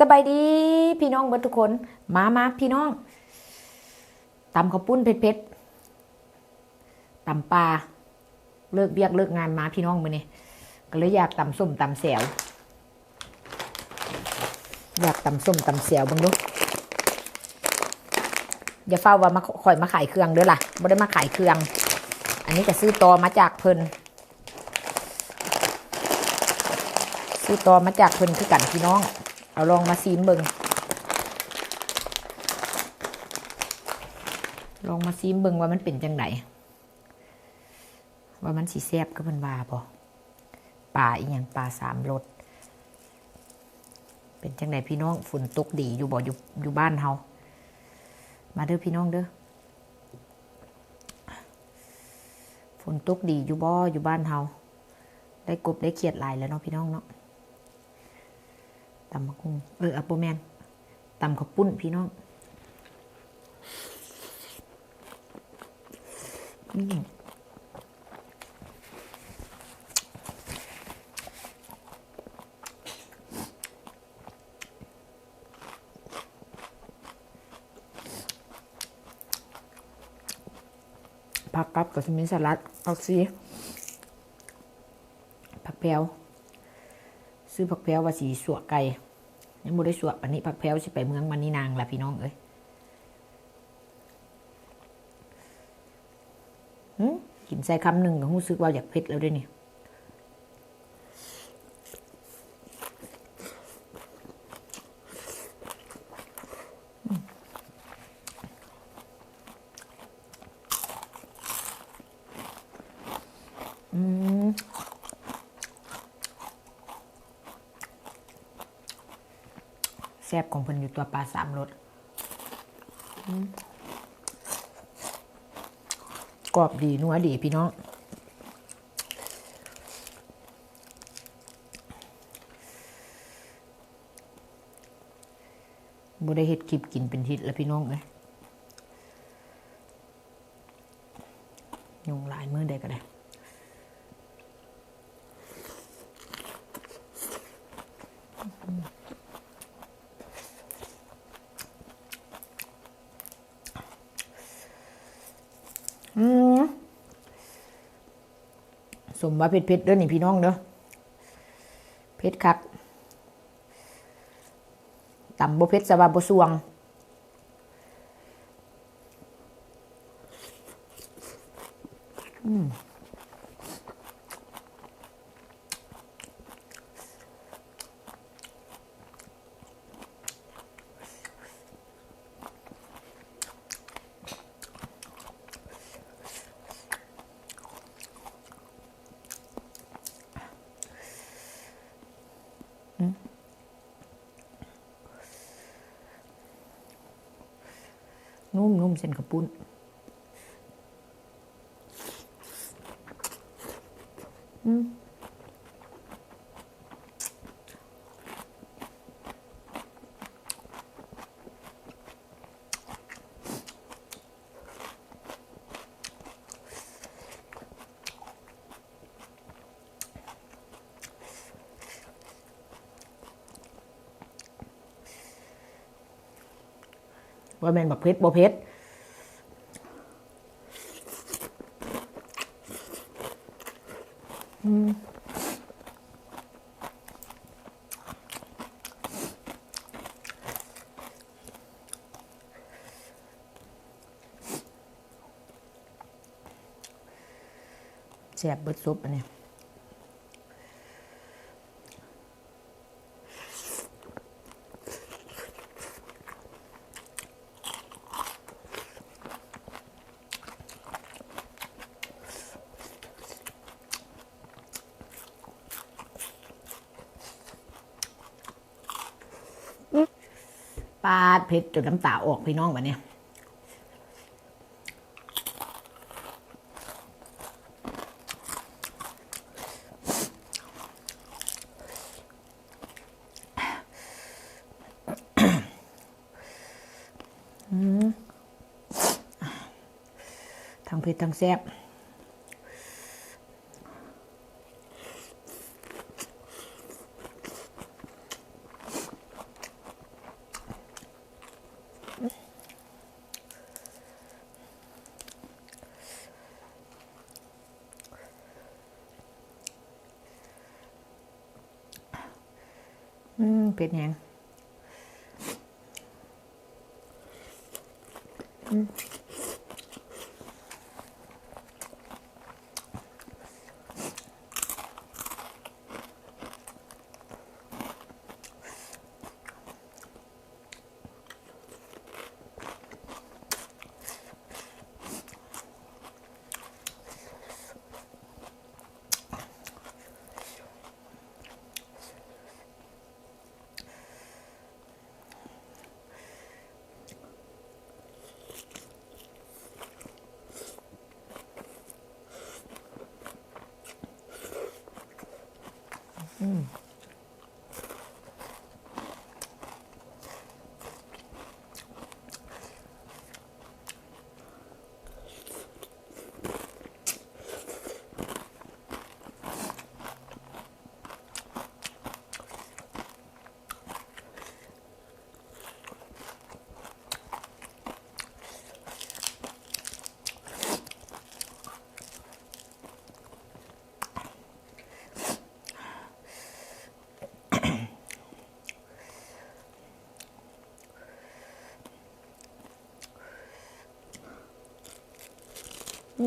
ສະບາຍດີພີ່ນ້ອງເບິດທຸກຄົນ. ມາ ມາພີ່ນ້ອງ ຕຳເຂົ້າປຸ້ນເຜັດໆ ຕຳປ່າ. ເລີກວຽກເລີກງານມາພີ່ນ້ອງ ມື້ນີ້ກໍເລີຍຢາກຕຳສົ້ມຕຳແຈ່ວ ຢາກຕຳສົ້ມຕຳແຈ່ວເບິ່ງດູ. ຢ່າຟ້າວວ່າມາ ຂ້ອຍມາຂາຍເຄື່ອງເດີລະ ບໍ່ໄດ້ມາຂາຍເຄື່ອງ. ອັນນີ້ກໍຊື້ຕໍ່ມາຈາກເພິ່ນ ຊື້ຕໍ່ມາຈາກເພິ່ນຄືກັນພີ່ນ້ອງ. ເອົາລອງມາຊີມເບິ່ງ ລອງມາຊີມເບິ່ງວ່າມັນເປັນຈັ່ງໃດ ວ່າມັນຊິແຊບຄືເພິ່ນວ່າບໍ່. ປາອີ່ຫຍັງ ປາສາມລົດ. ເປັນຈັ່ງໃດພີ່ນ້ອງ ຝົນຕົກດີຢູ່ບໍ່ ຢູ່ ຢູ່ບ້ານເຮົາ? ມາເດີພີ່ນ້ອງເດີ ຝົນຕົກດີຢູ່ບໍ່ ຢູ່ບ້ານເຮົາ? ໄດ້ກົບໄດ້ຂຽດຫຼາຍແລ້ວເນາະພີ່ນ້ອງເນາະ. ຕຳບັກຫຸ່ງ ເອີ ບໍ່ແມ່ນ ຕຳເຂົ້າປຸ້ນພີ່ນ້ອງ. ອືມ ຜັກກັບກໍຊິມີສະຫຼັດ ຜັກຊີ ຜັກແພ້ວ ຊື້ຜັກແພ້ວວ່າຊິຊົ່ວໄກ່ ຍັງບໍ່ໄດ້ຊົ່ວປານນີ້. ຜັກແພ້ວຊິໄປເມືອງມານີນາງລະພີ່ນ້ອງເອີຍ. ຫືມ ກິນໃສ່ຄຳໜຶ່ງກໍຮູ້ສຶກວ່າຢາກເຜັດແລ້ວເດ້ນີ້. ອືມ ແຊບຂອງເພິ່ນຢູ່ຕົວ ປາສາມລົດ. ອືມ ກອບດີ ນົວດີພີ່ນ້ອງ. ບໍ່ໄດ້ເຮັດຄລິບກິນເປັນທິດລະພີ່ນ້ອງເອີຍ ຍຸງຫຼາຍມື້ໃດກໍໄດ້. ອືມ ສົມວ່າເຜັດໆເດີນີ້ພີ່ນ້ອງເດີ ເຜັດຄັກ. ຕຳບໍ່ເຜັດຊະວ່າບໍ່ຊ່ວງ. ອືມ ອືມ ນຸ້ມໆ ເສັ້ນເຂົ້າປຸ້ນ. ອືມ ບໍ່ແມ່ນບັກເຜັດບໍ່ເຜັດ ອືມ ແຊບເບິດສົບອັນນີ້. ປາດ ເຜັດຈົນນ້ຳຕາອອກພີ່ນ້ອງບາດນີ້. ອືມ ທັງເຜັດທັງແຊບ. ອືມ ເປັນຫຍັງ? ອືມ. ອ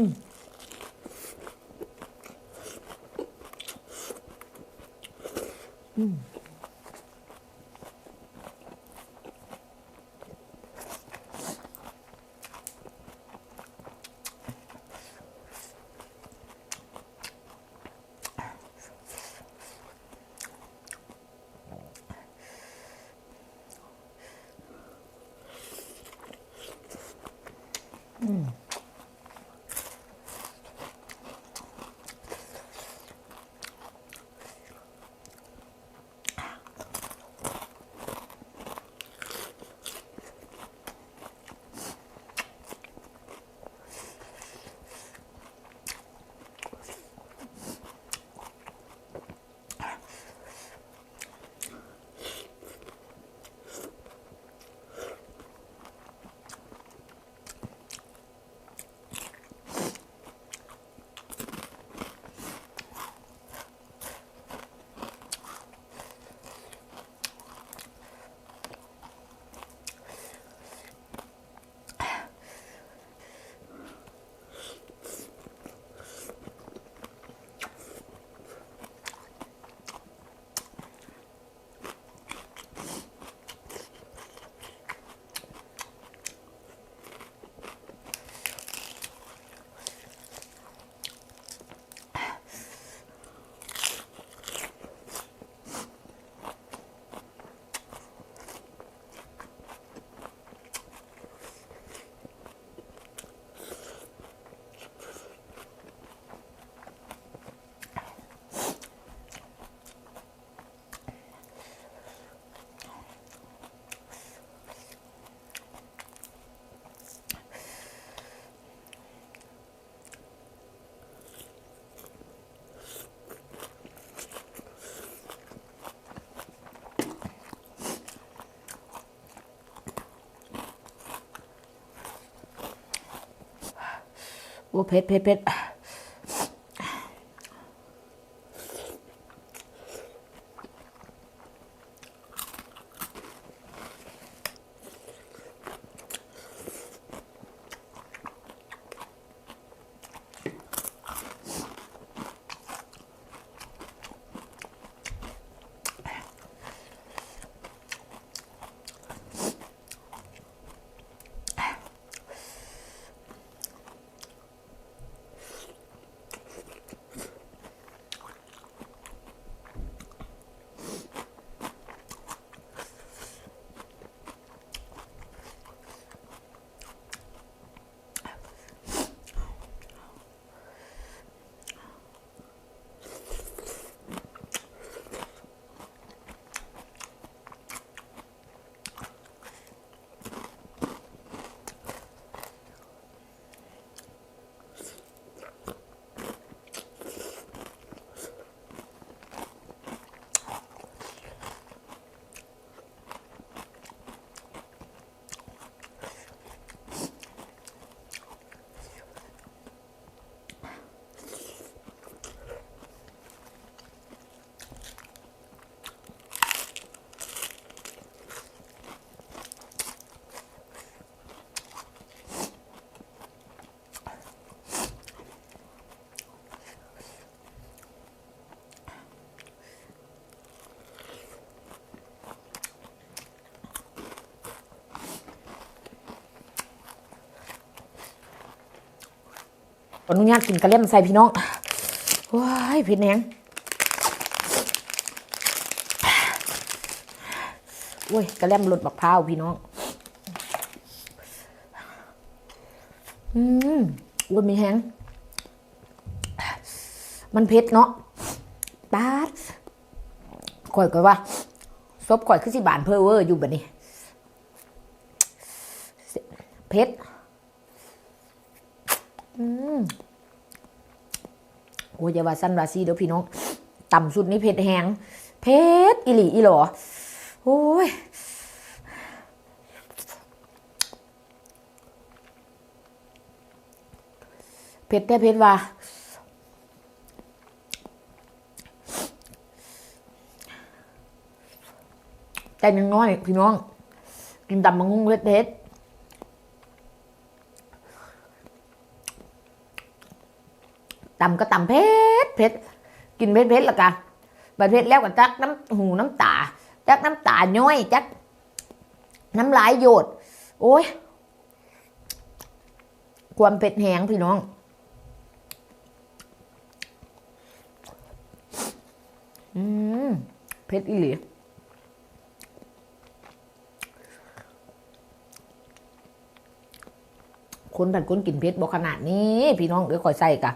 ືມ. ອືມ ອືມ.ໂອ້ ເຜັດ ເຜັດ ເຜັດ. ອ ขออนุญาตกินกะแล่มใส่พี่น้อง โอ๊ย เผ็ดแฮง โอ๊ย กะแล่มรสบักพร้าวพี่น้อง อืม โอ๊ย มีแฮง มันเผ็ดเนาะ ป๊าด ข้อยก็ว่า ศพข้อยคือสิบานเพ้อเว้ออยู่บัดนี้ เผ็ด อืม โอ๊ย อย่าว่าซั่นว่าซี้เด้อพี่น้อง ตำสุดนี้เผ็ดแฮง เผ็ดอีหลีอีหลอ โอ๊ย เผ็ดแท้เผ็ดว่า แต่ยังน้อยพี่น้อง กินตำบักหุ่งเผ็ดๆ ตำก็ตำเผ็ดเผ็ด กินเผ็ดเผ็ดแล้วก็ บัดเผ็ดแล้วก็จักน้ำหูน้ำตา จักน้ำตาย้อย จักน้ำลายโยด โอ๊ย ความเผ็ดแฮงพี่น้อง อืม เผ็ดอีหลี คนผัดคนกินเผ็ดบ่ขนาดนี้ พี่น้องเอ้ย ข้อยใส่กะ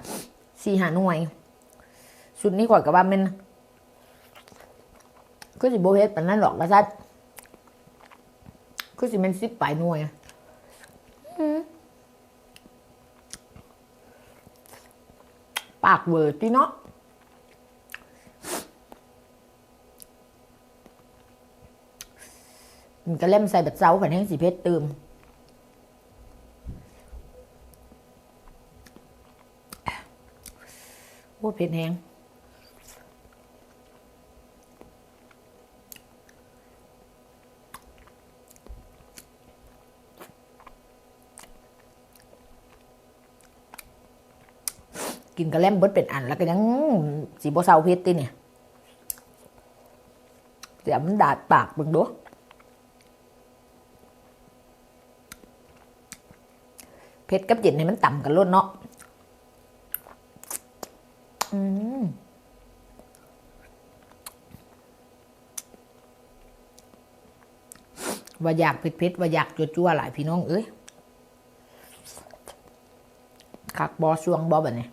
สี่ห้าหน่วย ชุดนี้ข้อยก็ว่าแม่น คือสิบ่เผ็ดปานนั้นหรอกว่าซั่น คือสิแม่นสิบปลายหน่วย อืม ปากเวอร์ติเนาะ มันกะแล่มใส่บัดเซา ผัดแฮงสิเผ็ดตื่ม โอ้ เผ็ดแฮง กินกะแล่มเบิดเป็นอัน แล้วก็ยังสิบ่เซาเผ็ดตินี่ เดี๋ยวมันดาดปากเบิ่งดู เผ็ดกับเย็นให้มันตำกันโลดเนาะ อืม ว่าอยากเผ็ดๆ ว่าอยากจั่วๆ หลายพี่น้องเอ้ย คักบ่ ส่วงบ่บัดนี้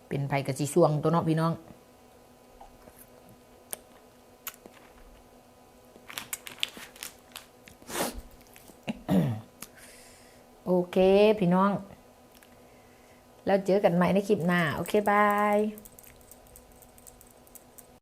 เป็นไผก็สิส่วงตั๊วเนาะพี่น้อง โอเคพี่น้อง แล้วเจอกันใหม่ในคลิปหน้า โอเค บาย